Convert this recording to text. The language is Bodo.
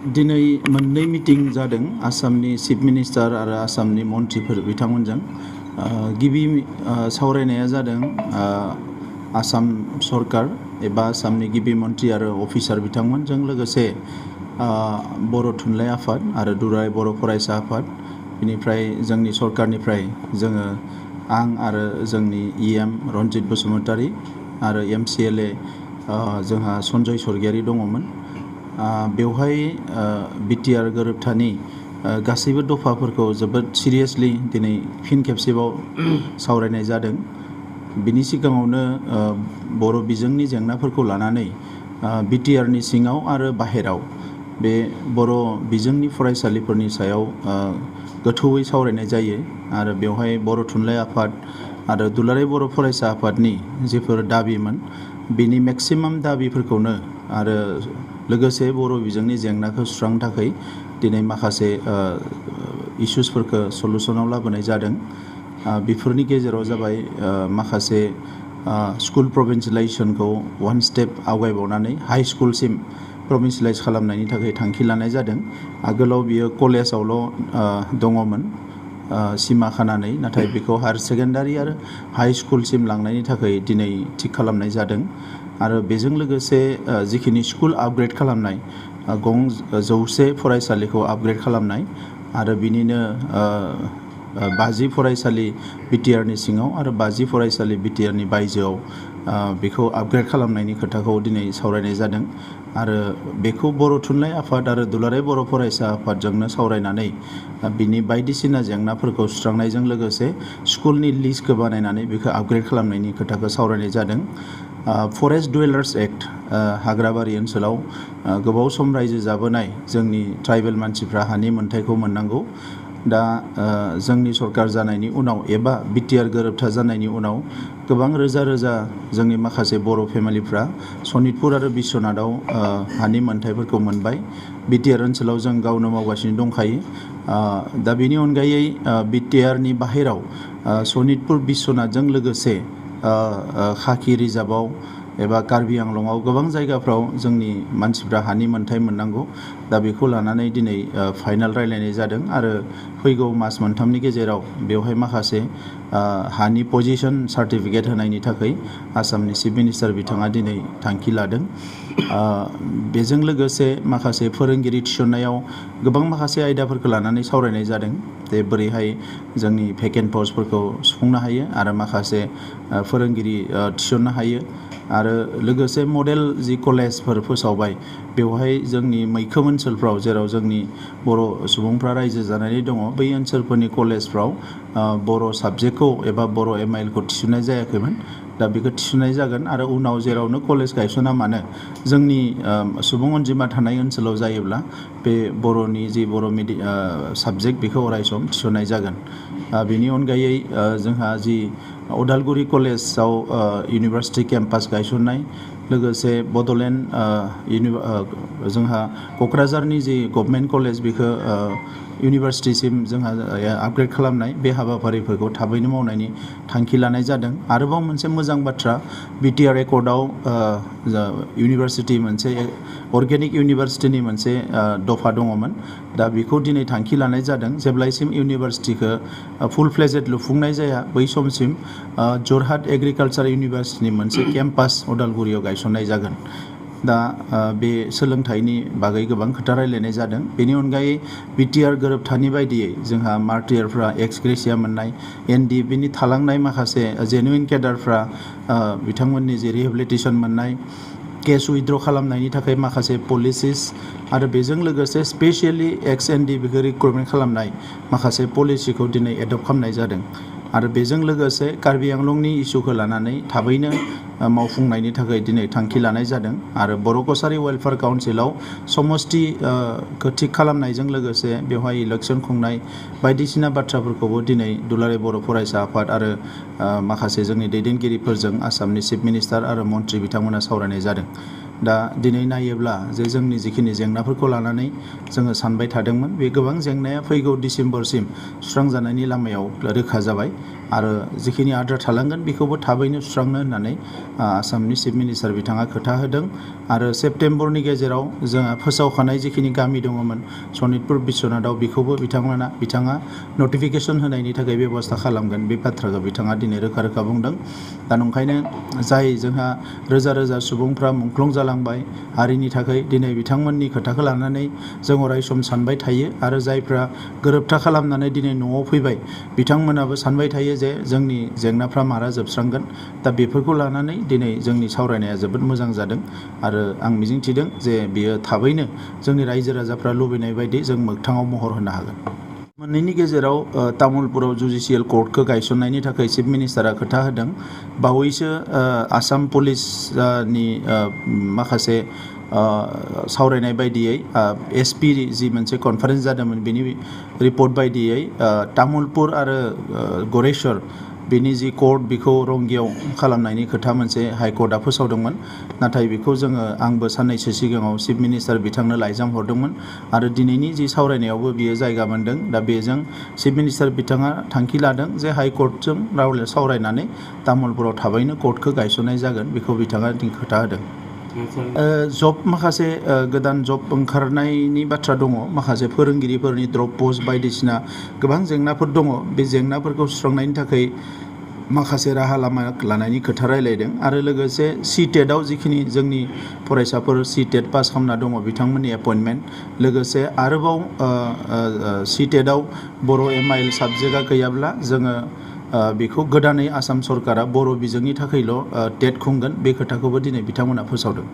दिनै मोननै मिटिं जादों आसामनि चिफ मिनिस्टार आरो आसामनि मन्थ्रिफोर बिथांमोनजों। गिबि सावरायनाया जादों आसाम सरकार एबा आसामनि गिबि मन्थ्रि आरो अफिसार बिथांमोनजों लोगोसे बर' थुनलाइ आफाद आरो दुलाराय बर' फरायसा आफाद, बेनिफ्राय जोंनि सरकारनिफ्राय जोङो आं आरो जोंनि EM रन्जित बसुमतारी आरो MCLA जोंहा सन्जय स्वर्गियारी दङमोन। बेवहाय BTR गोरोबथानि गासैबो दफाफोरखौ जोबोद सिरियासलि दिनै फिन खेबसेबाव सावरायनाय जादों। बिनि सिगाङावनो बर' बिजोंनि जेंनाफोरखौ लानानै BTRनि सिङाव आरो बाहेराव बे बर' बिजोंनि फरायसालिफोरनि सायाव गोथौयै सावरायनाय जायो आरो बेवहाय बर' थुनलाइ आफाद आरो दुलाराय बर' फरायसा आफादनि जिफोर दाबिमोन बिनि मेक्सिमाम दाबिफोरखौनो आरो लोगोसे बर' बिजोंनि जेंनाखौ सुस्रांनो थाखाय दिनै माखासे इसुसफोरखौ सलुसनाव लाबोनाय जादों। बेफोरनि गेजेराव जाबाय माखासे स्कुल प्रभिन्सियेलाइजेसनखौ वान स्टेप आवगायबावनानै हाई स्कुलसिम प्रभिन्सियेलाइज खालामनायनि थाखाय थांखि लानाय जादों। आगोलाव बियो कलेजावल' दङमोन सिमा खानानै, नाथाय बेखौ हायार सेकेन्डारि आरो हाई स्कुलसिम लांनायनि थाखाय दिनै थिग खालामनाय जादों। आरो बेजों लोगोसे जिखिनि स्कुल आपग्रेड खालामनाय 100 फरायसालिखौ आपग्रेड खालामनाय आरो बिनिनो 50 फरायसालि BTRनि सिङाव आरो 50 फरायसालि BTRनि बायजोआव बेखौ आपग्रेड खालामनायनि खोथाखौ दिनै सावरायनाय जादों। आरो बेखौ बर' थुनलाइ आफाद आरो दुलाराय बर' फरायसा आफादजोंनो सावरायनानै बिनि बायदिसिना जेंनाफोरखौ सुस्रांनायजों लोगोसे स्कुलनि लिस्टखौ बानायनानै बेखौ आपग्रेड खालामनायनि खोथाखौ सावरायनाय जादों। फरेस्ट डुवेलार्स एक्ट, हाग्राबारि ओनसोलाव गोबाव सम रायजो जाबोनाय जोंनि ट्राइबेल मानसिफ्रा हानि मोन्थायखौ मोननांगौ। दा जोंनि सरकार जानायनि उनाव एबा BTR गोरोबथा जानायनि उनाव गोबां रोजा रोजा जोंनि माखासे बर' फेमिलिफ्रा सनितपुर आरो बिश्वनाथाव हानि मोन्थायफोरखौ मोनबाय। BTR ओनसोलाव जों गावनो मावगासिनो दंखायो। दा बेनि अनगायै BTRनि बाहेराव सनितपुर बिश्वनाथजों लोगोसे खाखि रिजार्भआव एबा कार्बि आंलंआव गोबां जायगाफ्राव जोंनि मानसिफ्रा हानि मोन्थाय मोननांगौ। दा बेखौ लानानै दिनै फाइनाल रायलायनाय जादों आरो फैगौ मास मोनथामनि गेजेराव बेवहाय माखासे हानि पजिशन सार्टिफिकेट होनायनि थाखाय आसामनि चिफ मिनिस्टार बिथाङा दिनै थांखि लादों। बेजों लोगोसे माखासे फोरोंगिरि थिसननायाव गोबां माखासे आयदाफोरखौ लानानै सावरायनाय जादों। जे बोरैहाय जोंनि भेकेन्ट पस्टफोरखौ सुफुंनो हायो आरो माखासे फोरोंगिरि थिसननो हायो आरो लोगोसे मडेल जि कलेजफोर फोसावबाय बेवहाय जोंनि मैखोम ओनसोलफ्राव जेराव जोंनि बर' सुबुंफ्रा रायजो जानानै दङ बै ओनसोलफोरनि कलेजफ्राव बर' साबजेक्टखौ एबा बर' MIL खौ थिसननाय जायाखैमोन। दा बेखौ थिसननाय जागोन आरो उनाव जेरावनो कलेज गायसना मानो जोंनि सुबुं अनजिमा थानाय ओनसोलाव जायोब्ला बे बर'नि जि बर' साबजेक्ट बेखौ अरायसम थिसननाय जागोन। बेनि अनगायै जोंहा जि उदालगुरि कलेजाव इउनिभार्सिटि केम्पास गायसननाय, लोगोसे बड'लेण्ड जोंहा क'क्राझारनि जि गभमेन्ट कलेज बेखौ इउनिभार्सिटिसिम जोंहा आपग्रेड खालामनाय, बे हाबाफारिफोरखौ थाबैनो मावनायनि थांखि लानाय जादों। आरोबाव मोनसे मोजां बाथ्रा, BTR एकर्डआव इउनिभार्सिटि मोनसे अर्गेनिक इउनिभार्सिटिनि मोनसे दफा दङमोन। दा बेखौ दिनै थांखि लानाय जादों जेब्लायसिम इउनिभार्सिटिखौ फुल फ्लेजेड लुफुंनाय जाया बै समसिम जरहाट एग्रिकालसार इउनिभार्सिटिनि मोनसे केम्पास उदालगुरियाव गायसननाय जागोन। दा बे सोलोंथाइनि बागै गोबां खोथा रायलायनाय जादों। बेनि अनगायै BTR गोरोबथानि बायदियै जोंहा मार्टियारफ्रा एक्स ग्रेसिया मोननाय, NDBनि थालांनाय माखासे जेनुइन केडारफ्रा बिथांमोननि जे रिहेबिलिटेसन मोननाय, केस उइथड्र खालामनायनि थाखाय माखासे पलिसिस आरो बेजों लोगोसे स्पेसियेलि एक्स NDBखौ रिक्रुटमेन्ट खालामनाय माखासे पलिसिखौ दिनै एडप्ट खालामनाय जादों। आरो बेजों लोगोसे कार्बि आंलंनि इस्युखौ लानानै थाबैनो मावफुंनायनि थाखाय दिनै थांखि लानाय जादों। आरो बर' कसारि वेलफेयार काउन्सिलाव समस्तिखौ थिग खालामनायजों लोगोसे बेवहाय इलेक्सन खुंनाय बायदिसिना बाथ्राफोरखौबो दिनै दुलाराय बर' फरायसा आफाद आरो माखासे जोंनि दैदेनगिरिफोरजों आसामनि चिफ मिनिस्टार आरो मन्थ्रि बिथांमोना सावरायनाय जादों। दा दिनै नायोब्ला जे जोंनि जिखिनि जेंनाफोरखौ लानानै जोङो सानबाय थादोंमोन बे गोबां जेंनाया फैगौ डिसेम्बरसिम सुस्रांजानायनि लामायाव रोखा जाबाय आरो जिखिनि आद्रा थालांगोन बेखौबो थाबैनो सुस्रांनो होननानै आसामनि चिफ मिनिस्टार बिथाङा खोथा होदों आरो सेप्तेम्बरनि गेजेराव जोंहा फोसावखानाय जिखिनि गामि दङमोन सनितपुर बिश्वनाथाव बेखौबो बिथाङा नटिफिकेसन होनायनि थाखाय बेबस्था खालामगोन बे बाथ्राखौ बिथाङा दिनै रोखा रोखा बुंदों। दा नंखायनो जाय जोंहा रोजा रोजा सुबुंफ्रा मुंख्लं जालांबाय हारिनि थाखाय दिनै बिथांमोननि खोथाखौ लानानै जों अराय सम सानबाय थायो आरो जायफ्रा गोरोबथा खालामनानै दिनै न'आव फैबाय बिथांमोनाबो सानबाय थायो जे जोंनि जेंनाफ्रा मारा जोबस्रांगोन। दा बेफोरखौ लानानै दिनै जोंनि सावरायनाया जोबोद मोजां जादों आरो आं मिजिंथिदों जे बियो थाबैनो जोंनि रायजो राजाफ्रा लुबैनाय बायदि जों मोगथाङाव महर होनो हागोन। मोननैनि गेजेराव तामुलपुराव जुडिसियेल कर्टखौ गायसननायनि थाखाय चिफ मिनिस्टारा खोथा होदों। बावैसो आसाम पुलिसनि माखासे सावरायनाय बायदियै एसपि जि मोनसे कनफारेन्स जादोंमोन बेनि रिपर्ट बायदियै तामुलपुर आरो गरेस्वर बेनि जि कर्ट बेखौ रंगियाव खालामनायनि खोथा मोनसे हाइकर्टआ फोसावदोंमोन। नाथाय बेखौ आंबो साननैसो सिगाङाव चिफ मिनिस्टार बिथांनो लाइजाम हरदोंमोन आरो दिनैनि जि सावरायनायावबो बियो जायगा मोन्दों। दा बेजों चिफ मिनिस्टार बिथाङा थांखि लादों जे हाइकर्टजों सावरायनानै तामुलपुराव थाबैनो कर्टखौ गायसननाय जागोन बेखौ बिथाङा खोथा होदों। जब माखासे गोदान जब ओंखारनायनि बाथ्रा दङ, माखासे फोरोंगिरिफोरनि द्रप पस्ट बायदिसिना गोबां जेंनाफोर दङ। बे जेंनाफोरखौ सुस्रांनायनि थाखाय माखासे राहा लामा लानायनि खोथा रायलायदों आरो लोगोसे CTET-आव जिखिनि जोंनि फरायसाफोर CTET पास खालामना दङ बिथांमोननि एपइन्टमेन्ट, लोगोसे आरोबाव CTET-आव बर' MIL साबजेक्टआ गैयाब्ला जोङो बेखौ गोदानै आसाम सरकारा बर' बिजोंनि थाखायल' टेट खुंगोन बे खोथाखौबो दिनै बिथांमोना फोसावदों।